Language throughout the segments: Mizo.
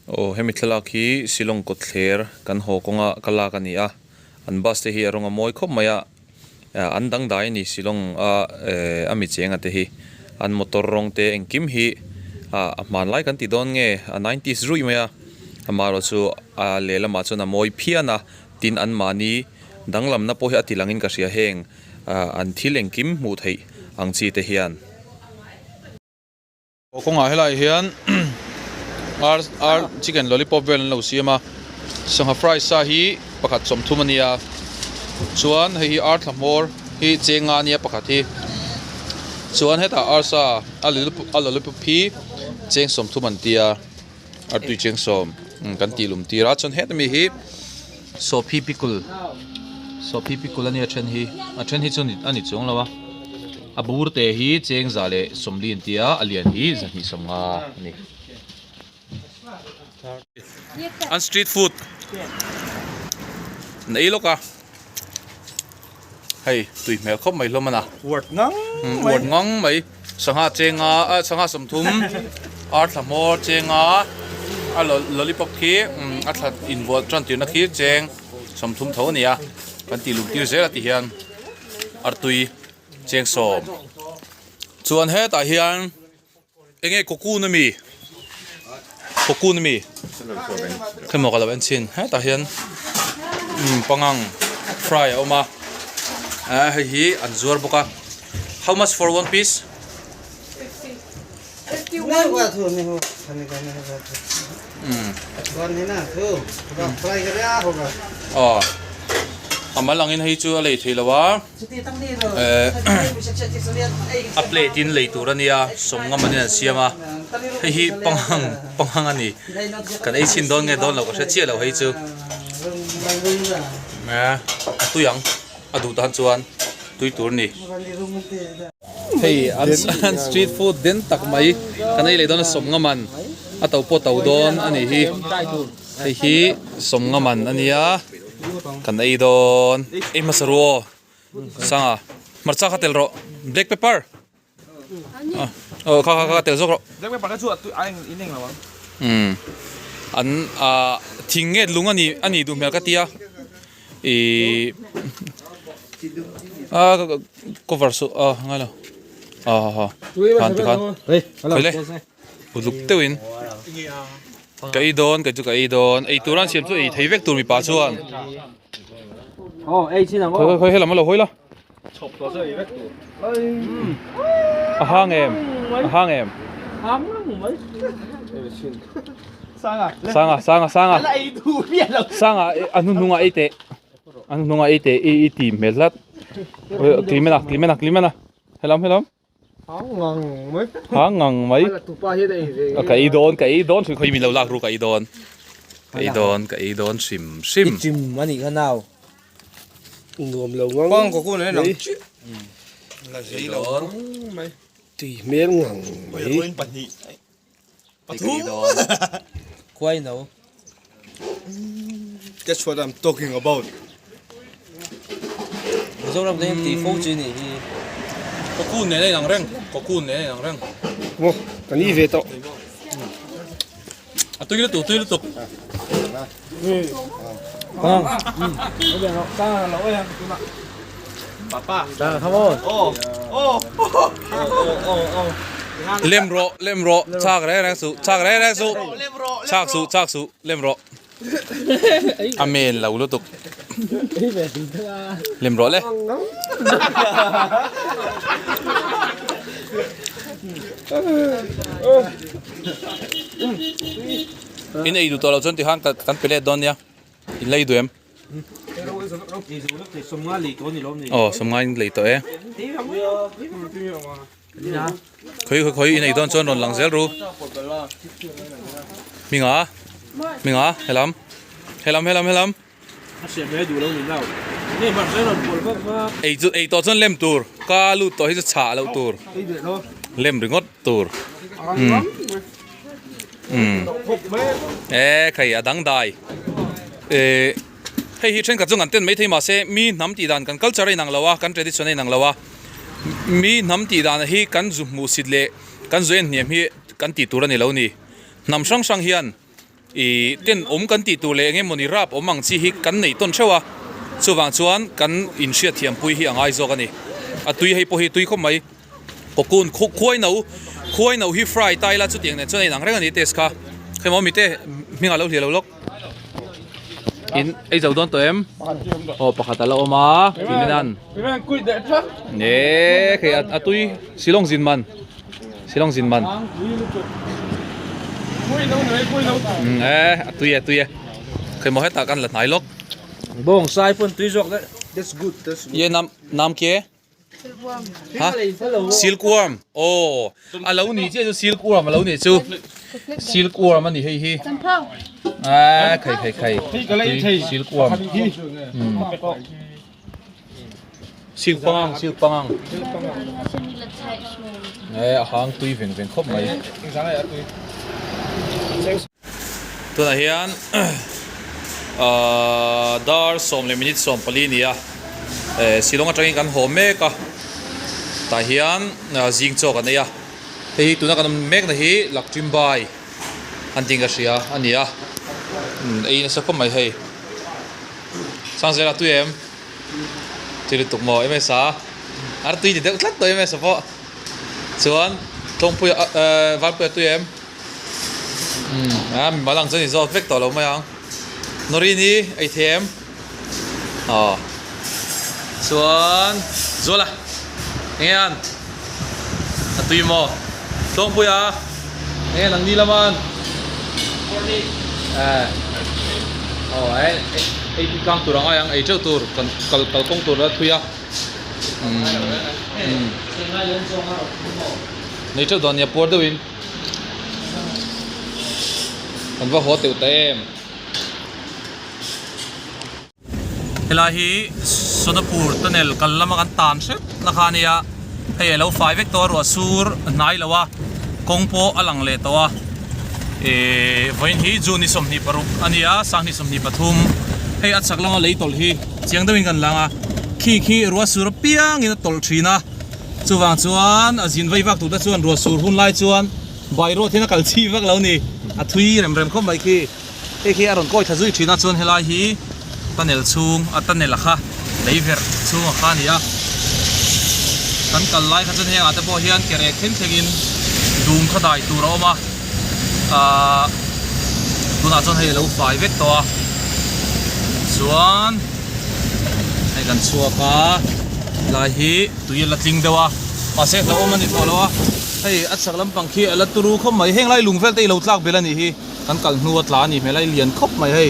Aw hemi thlalak hi Shillong kawtthler kan haw kawnga ka lak a ni a, an bus te hi a rawng a mawi khawp mai a, an dangdai a ni Shillong a eh a mi chenga te hi an motor rawng te engkim hi ah a hmanlai kan ti dawn nge a nineties ruih mai a, amaherawh chu a lehlamah chuan a mawi phian a, tin anmahni danglamna pawh hi a ti langin ka hria heng ah an thil engkim hmuh theih ang chi te hian. Aw kawngah helaiah hian ar ar chicken lollipop vel an lo siam a sangha fry sa hi pakhat sawmthum a nia chuan hei hi ar thla hmawr hi cheng nga a nia pakhat hi chuan hetah arsa a a lollipop hi cheng sawmthum an tia artui cheng sawm kan tih lum tir a chuan heta mi hi sawphi pikul sawphi pikul a nia a then hi a then hi chu a ni chuang lo a. A bur te hi cheng za leh sawmli an tia a lian hi zahnih sawmnga a ni. An street food an ei lawk a hei tui hmel khawp mai hlawm a na uat ngang mai uat ngang mai sangha chenga ah sangha sawmthum ar thla hmawr chenga a lollipop khi a thla invuah tan tirna khi cheng sawmthum tho a ni a kan tih lum tir zel a ti hian. Artui cheng sawm chuan hetah hian enge cocoon ami cocoon ami khemaw ka lo en chhin hetah hian umm pangang fry a awm a ah hei hi an zuar bawk a how much for one piece aw a mal angin hei chu a lei theih lo a eh a plate in lei tur a nia sawmngam an in an siam a hei hi pangang pangang a ni kan ei chhin dawn nge dawn lo ka hre chiah lo hei chu a tui ang a duh tan chuan tui tur a ni. Hei an street food den tak mai kan ei leh dawn a sawmnga man a to pawh to dawn a nih hi hei hi sawmnga man a nia kan ei dawn ei hmasa ru aw sanga hmarcha kha tel rawh black pepper aw kha kha kha tel zawk rawh umm an ah thing nge lung a nih a nih duh hmel ka tia. Ihh a cover suh a ngai lo a ha ha khan tikhan khawi le uluk deuhin ka ei dawn kei chu ka ei dawn ei tur an siam chu ei thei vek tur mipa chuan khawi khawi helam a lo hawi la a hang em a hang em sanga sanga sanga sanga a hnuhnung ah ei teh a hnuhnung ah ei teh i i ti hmel hlat climena climena climena helam helam hang ngang mai ka ei dawn ka ei dawn khawi min lo lak ru ka ei dawn ka ei dawn ka ei dawn hrim hrim chim ani kha nau Nuam lo ngang. Pang ko kun nang chi. La zei lo ngang mai. Tui hmel ngang mai. Ruin pahnih. Pathum. Khuai no. That's what I'm talking about. Mizoram te hian tih fo chi nih hi. Cocoon nen a inang reng. Cocoon nen a inang reng. Maw ka ni ve tawh. A tui lutuk tui lutuk. Lem rawh lem rawh chak reng reng suh chak reng reng suh chak suh chak suh lem rawh a men lo lutuk lem rawh le. In ei duh tawh loh chuan tikhan kan pe let dawn nia in lei duh em? Aw sawmnga in lei tawh e. Khawi khawi khawi in ei dawn chuan rawn lang zel ru. Hminga hminga helam helam helam helam. Ei chu ei tawh chuan lem tur ka lut tawh hi chu chhah loh tur lem ringawt tur umm umm e khai a dang dai eh hei hi thenkhat chu kan ten maithei mahse mi hnam tih dan kan culture a inang lo a kan tradition a inang lo a mi hnam tih dan hi kan zu hmuh sit leh kan zu en hniam hi kan tih tur a ni lo ni hnam hrang hrang hian. Ih ten awm kan tih tur leh eng emawni rap awm ang chi hi kan nei tawn theuh a, chuvang chuan kan inhriat thiam pui hi a ngai zawk a ni. A tui hei pawh hi tui khawp mai. Cocoon khuai no khuai no hi fry ta ila chutiang nen chuan a inang reng a ni taste kha. Hei maw mite hming a lo hliah lo lawk. In ei zo dawn tawh em? Aw pakhat a la awm a tih min an. E khei a tui Shillong zin man. Shillong zin man. E a tui e tui e. Khei maw hetah kan la hnai lawk. Bawng sai pawn tui zawk daih. That's good that's good. Ye nam nam ke? Ha? Silkworm. Oh, a lo ni chiah chu silkworm a lo ni chu. Silkworm a ni hei hi. A khei khei khei. Tui silkworm. Silk pangang silk pangang. E a hang tui veng veng khawp mai. Tunah hian ahh dar sawm leh minute 14 a ni a eh Shillong atangin kan haw mek a tah hian zing chaw kan ei a hei hi tuna kan awm mekna hi Lakchimbai an tih ka hria a ni a ei nasa khawp mai hei Sangzela tui em tui lutuk maw ms-a a tui ti deuh tlat tawh ms-a pawh chuan Tlawngpuia eh Valpuia tui em. Umm a mimal ang chuan i zawt vek tawh lo mai ang Norini ei thei em aw chuan Zuala enge an a tui maw Tlawngpuia enge nang ni laman eh aw ei ei tlang tur ang ai ang ei teuh tur kan kal kalkawng tur la thui a umm umm nei teuh dawn nia puar deuhin. Kan va haw teuh ta em. Helai hi Sonapur tunnel kal lama kan tan hrep na kha ania hei alo fai vek tawh a ruah sur hnai lo a kawng pawh a lang leh tawh a ehh vawiin hi June ni 26 ania 2023 hei a chhak lama lei tawlh hi chiang deuhin kan lang a khi khi ruah sur apiangin a tawlh thin a. Chuvang chuan a zin vei vak tur te chuan ruah sur hun lai chuan by road hian a kal chhi vak lo ni. A thui rem rem khawp mai khi. Hei khi a rawn kawi thla zui thin a chuan helai hi tunnel chhung a tunnel a kha lei verh chhung a kha a ni a. Kan kal lai kha chuan hengah te pawh hian ke rek thleng thlengin dum kha dai tur a awm a. Ahh tunah chuan hei a lo fai vek tawh a. Chuan hei kan chhuak a helai hi tui a la tling deuh a mahse hlauhawm a ni tawh lo a hei a chhak lampang khi a la turu khawp mai heng lai lung vel te i lo tlak belh a nih hi kan kal hnu a tla a nih hmel a i lian khawp mai hei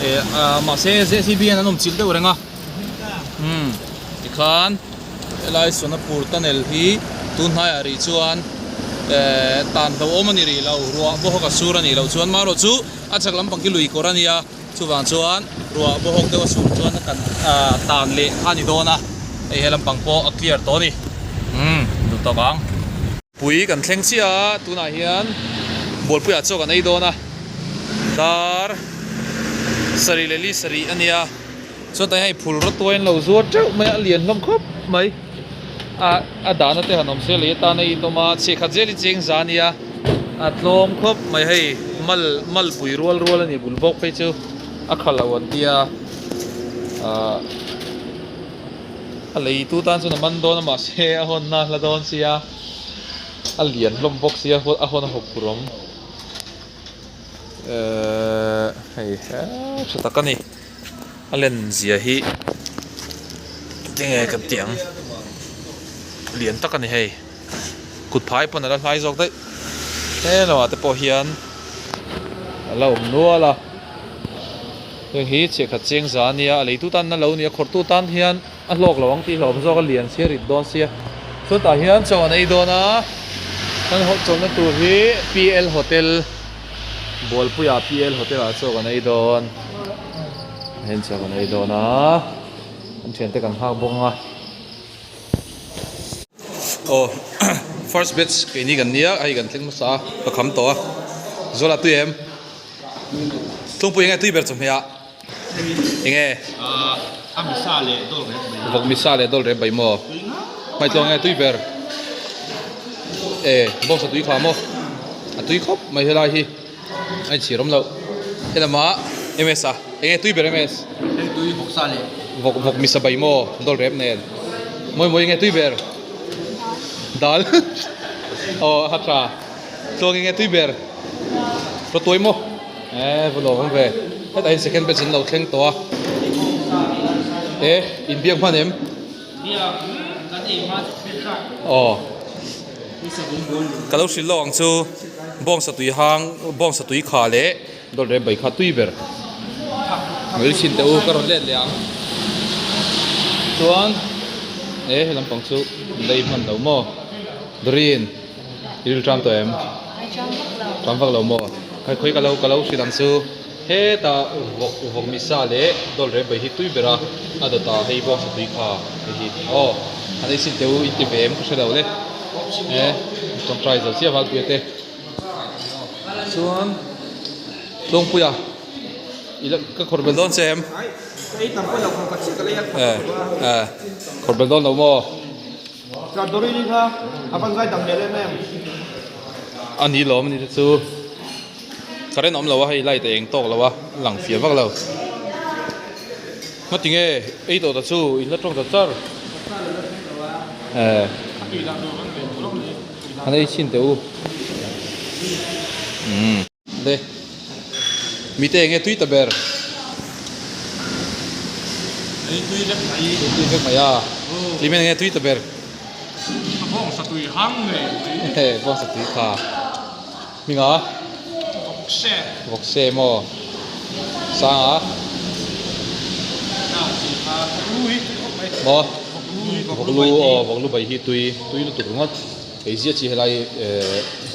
eh ah mahse J C B hian an awm chilh deuh reng a umm tikhan helai Sonapur tunnel hi tun hnaiah rih chuan eh tan hlauhawm a ni rih lo ruah bawk a sur a nih loh chuan marawh chu a chhak lampang khi lui kawr a nia. Chuvang chuan ruah bawhawk deuh a sur chuan a kan tan leh kha a ni dawn a, hei he lampang pawh a clear tawh a ni. Umm duh tawk ang. Pui kan thleng chiah a, tunah hian Bualpuiah chaw kan ei dawn a, dar sarih leh li sarih a nia, chuan tah hian hei phul rawtuai an lo zuar teuh mai a, a lian hlawm khawp mai, a a dahna te han awm se lei atan a inawm a, chhehkhat zel hi cheng za a nia. A tlawm khawp mai hei mal malpui rual rual a ni bul bawk phei chu a kha lo an tia ahh a lei tu tan chuan a man dawn a mahse a hawn na hla dawn sia a lian hlawm bawk sia a hawn a hawp phur awm ehh hei he tha tak a ni a len zia hi tinge kan tih ang lian tak a ni hei. Kut phai pawn a la hlai zawk daih he lamah te pawh hian a la awm nual a heng hi chhiahkhat cheng za a nia a leitu tan a lo ni a khawrhtu tan hian a hlawk lo ang tih hlauhawm zawk a lian sia rit dawn sia chutah hian chaw an ei dawn a kan hawh chawlhna tur hi P L hotel Bualpuia P L hotel ah chaw kan ei dawn heng chaw kan ei dawn a an thiante kan nghak bawk ang a. Aw first batch keini kan nia hei kan thleng hmasa a ka kham tawh a Zuala tui em Tlungpui enge tui ber chawhmeh ah enge vawk misa leh dawl rep bai maw hmaitlawng enge tui ber e bawngsa tui kha maw a tui khawp mai helai hi. A inchhir awm loh. Helamah MS a enge tui ber MS? Hei tui vawk sa leh. Vawk vawk misa bai maw dawl rep nen. Mawi mawi enge tui ber? Dal. Aw a tha. Tluang enge tui ber? Rawtuai maw? Eh va lawm awm ve. Hetah hian second batch an lo thleng tawh a. Eh inbiak hman em? Aw. Ka lo hrilh lawk ang chu bawngsa tui hang bawngsa tui kha leh dawt rep bai kha tui ber. Ngei chhin teh u ka rawn let leh ang. Chuan eh he lampang chu lei hman lo maw? Doreen i ril ṭam tawh em? Ṭam vak lo maw? Khai khawi ka lo ka lo hrilh ang chu. Hetah vawk vawk misa leh dawl rep bai hi tui ber a, a dawt ah hei bawngsa tui kha hei hi aw han ei sin teh u in ti ve em ka hre lo le e tawngtai zo chiah valpuia te chuan Tlawngpuia i la ka khawrh belh dawn che em e e khawrh belh dawn lo maw. A ni lawm a ni te chu. Current awm lo a hei light a eng tawk lo a lang fiah vak lo. Ngati nge ei tawh ta chu in la tawng ta char. Eh. An ei chhin teh u. Umm. Le. Mite enge tui ta ber. Ei tui vek mai. Ei tui vek mai a. Clement enge tui ta ber. A bawng satui hang ngei mai. He bawng satui kha. Hminga? Vawkse. Vawkse maw? Sanga? Maw? Vawklu aw vawklu bai hi tui tui lutuk ringawt. Hei zia chi helai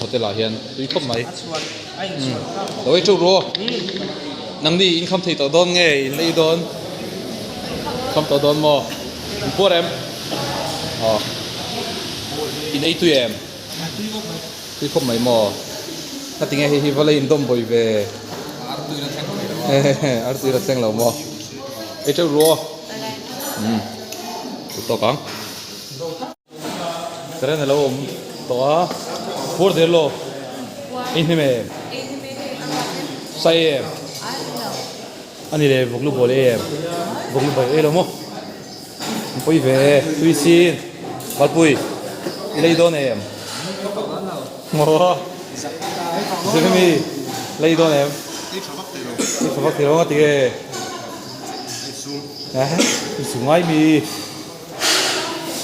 hotel ah hian tui khawp mai. Lo ei teuh ru aw. Nangni in kham thei tawh dawn nge in la ei dawn? Kham tawh dawn maw? In puar em? Aw. In ei tui em? Tui khawp mai maw? Ka ti nge hei hi va la indawm bawi ve. Artui la thleng lo maw? Ei teuh ru aw. Umm. Chu tawk ang. Current a lo awm tawh a. Puar der lo. Ei hnem em? Sai em? Ani le vawklu bawl ei em? Vawklu bawl ei lo maw? Pui ve tui sin Valpui i lei dawn em? Maw Jeremy lei dawn em? Ei tha vak thei lo. Ei tha vak thei lo nga ti nge? Ei sum. Ei sum ngai mi.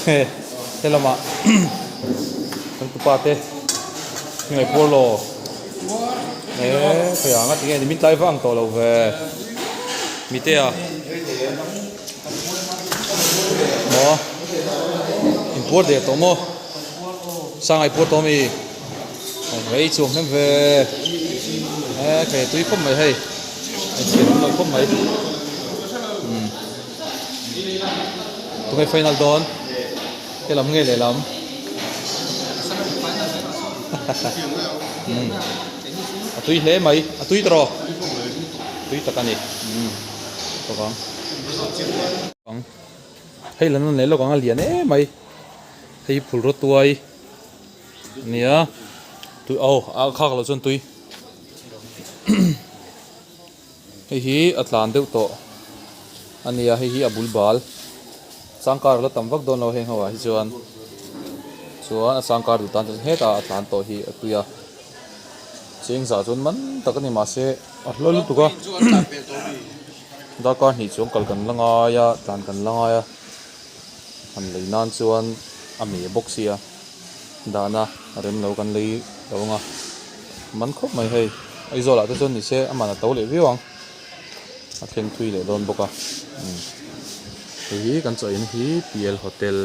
He helamah kan tupa te hming ai puar law. E khawiah nga ti nge ni min tlai vang tawh lo ve. Mitea. Maw? In puar der tawh maw? Sangai puar tawh ami? Rei chuang hnem ve. E kei tui khawp mai hei. A chhiar awm lo khawp mai. Umm. Tunge final dawn? He lam nge lehlam? Umm. A tui hle mai. A tui tawh rawh. Tui tak a ni. Umm. Ang hei lan an leh lawk ang a lian em mai hei hi phul rawtuai a nia tui aw a khak loh chuan tui hei hi a tlan deuh tawh a nia hei hi a bul bal changkar a la tam vak dawn lo heng ho ah hi chuan chuan a changkar duh tan chuan hetah a tlan tawh hi a tui a cheng zah chuan man tak a ni mahse. A hla lutuk a, darkar hnih chuang kal kan la ngai a, tlan kan la ngai a, han lei nan chuan a meh bawk sia, dahna a rem lo kan lei lo ang a, man khawp mai hei, Aizawl ah te chuan ni se a man a to leh viau ang, a thleng thui leh dawn bawk a, umm hei hi kan chaw in hi PL Hotel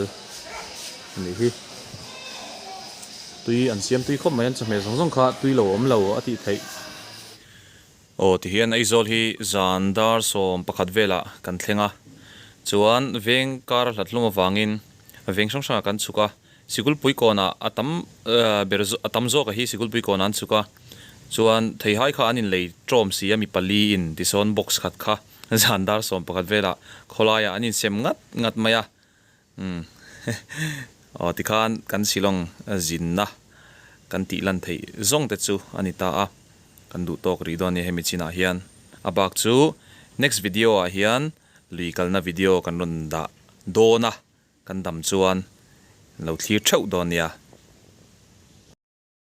a nih hi. Tui an siam tui khawp mai an chawhmeh zawng zawng kha tui lo awm lo a tih theih. Aw tihian Aizawl hi zan dar 11 velah kan thleng a, chuan veng kar a hlat hlum avangin veng hrang hrangah kan chhuk a, Sikulpui kawnah a tam ber a tam zawk a hi Sikulpui kawnah an chhuk a, chuan theihai kha an inlei tawm si a mi pali in tisawn box khat kha zan dar 11 velah khawlaiah an insem ngat ngat mai a. Umm aw tikhan kan Shillong zinna kan tih lan theih zawng te chu a ni ta a. Kan duh tawk rih dawn a ni hemi chinah hian. A bak chu next video ah hian lui kalna video kan rawn dah dawn a, kan dam chuan lo thlir theuh dawn nia.